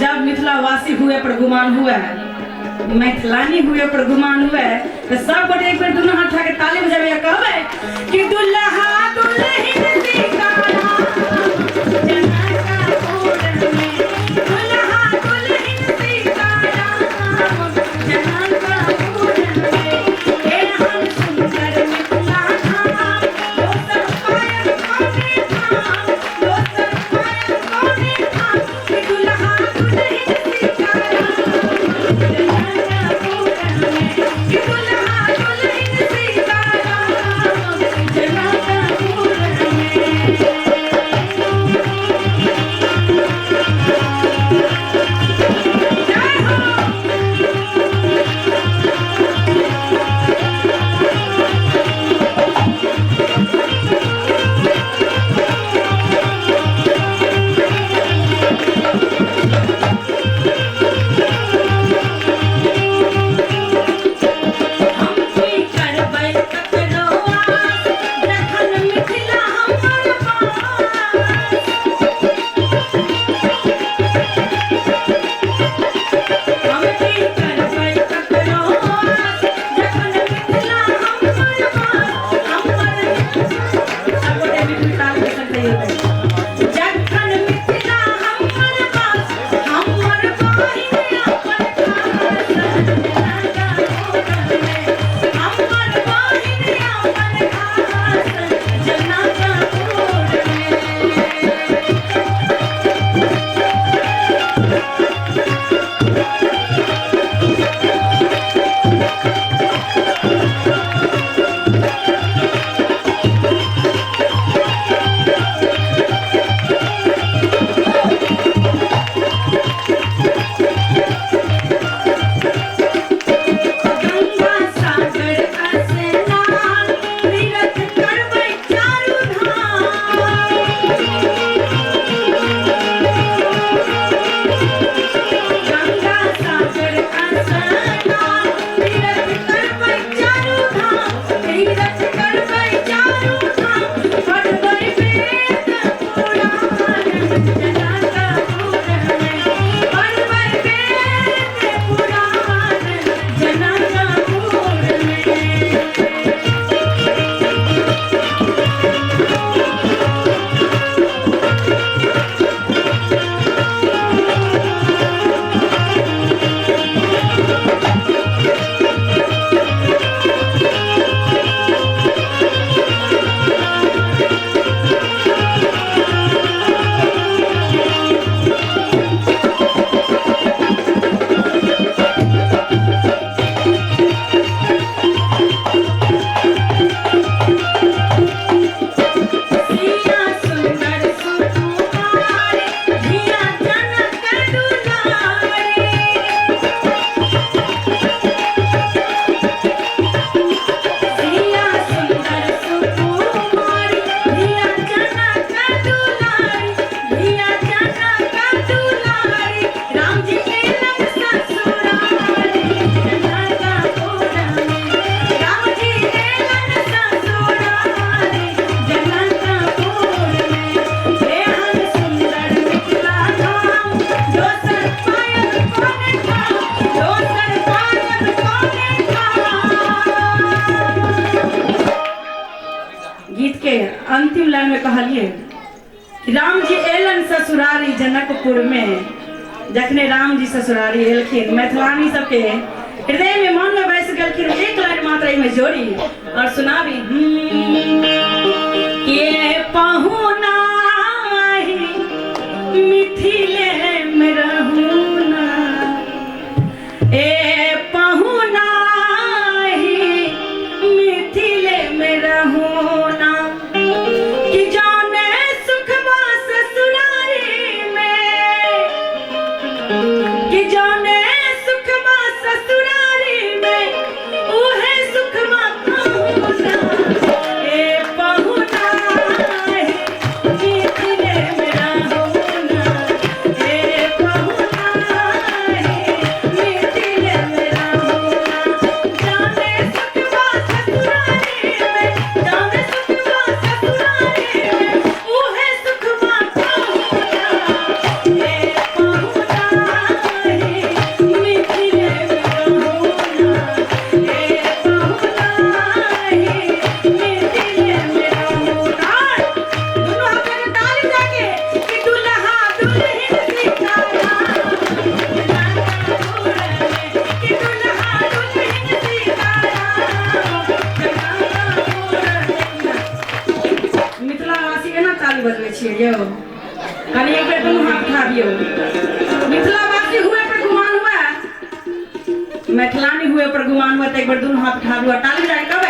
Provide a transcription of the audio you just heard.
जब मिथिलावासी हुए पर गुमान हुए, मैथिलानी हुए पर गुमान हुए, तो सब गोटे एक बेर दुनू हाथ उठा के ताली बजाबे आ कहबै कि दुल्हा दुल्हिन सीताराम जनकपुर में, दुल्हा दुल्हिन सीताराम जनकपुर में, एहन सुंदर मिथिला धाम, दोसर पायल कोने धाम, दोसर पायल कोने धाम, कि दुल्हा दुल्हिन सीताराम जनकपुर में, कि दुल्हा दुल्हिन सीताराम जनकपुर में। जय हो। हम की करबै ककरो आस, जखन मिथिला हमर पास। हम की करबै ककरो आस, जखन मिथिला हमर पास, हमर। सब गोटे मिठ मिठ ताल के संग कहियौ। जखन मिथिला हमर पास, हमर बहिन अपन खास जनकपुर में, हमर बहिन अपन खास जनकपुर में। गंगा सागर स्नान, तीरथ करबै चारू धाम। गंगा सागर स्नान, तीरथ करबै चारू धाम, तीरथ करबै चारू धाम, पढ़बै वेद पुराण जनकपुर में, पढ़बै वेद पुराण जनकपुर में। सिया सुंदर सुकुमार, धिया जनक दुलारे। सिया सुंदर सुकुमार, धिया जनक दुलारी, धिया जनक दुलारी, राम जी एलन ससुरारी जनकपुर में, राम जी एलन ससुरारी जनकपुर में, एहन सुंदर मिथिला धाम, दोसर पायल कोने धाम, दोसर पायल कोने धाम। गीत के अंतिम लाइन में कहलिए कि राम जी एलन ससुरारी जनकपुर में। जखने राम जी ससुरारी एलखिन, मैथिलानी सबके हृदय में मन में बैस गेलखिन। एक लाइन मात्र एहिमे जोड़ी और सुनाबी के पहुनाही मिथिले में रहूना, ए पहुनाही मिथिले में रहूना, कि जाने सुखबा ससुरारी में, कि जाने सुखबा ससुरारी में, उहे सुखबा पहुना, ए पहुनाही मिथिले में रहूना, ए पहुनाही। कहियो। मिथिलावासी हुए पर गुमान हुआ, मैथिलानी हुए पर गुमान हुआ, तो एक बार दोनों हाथ उठा हुआ ताली बजा के कहबै।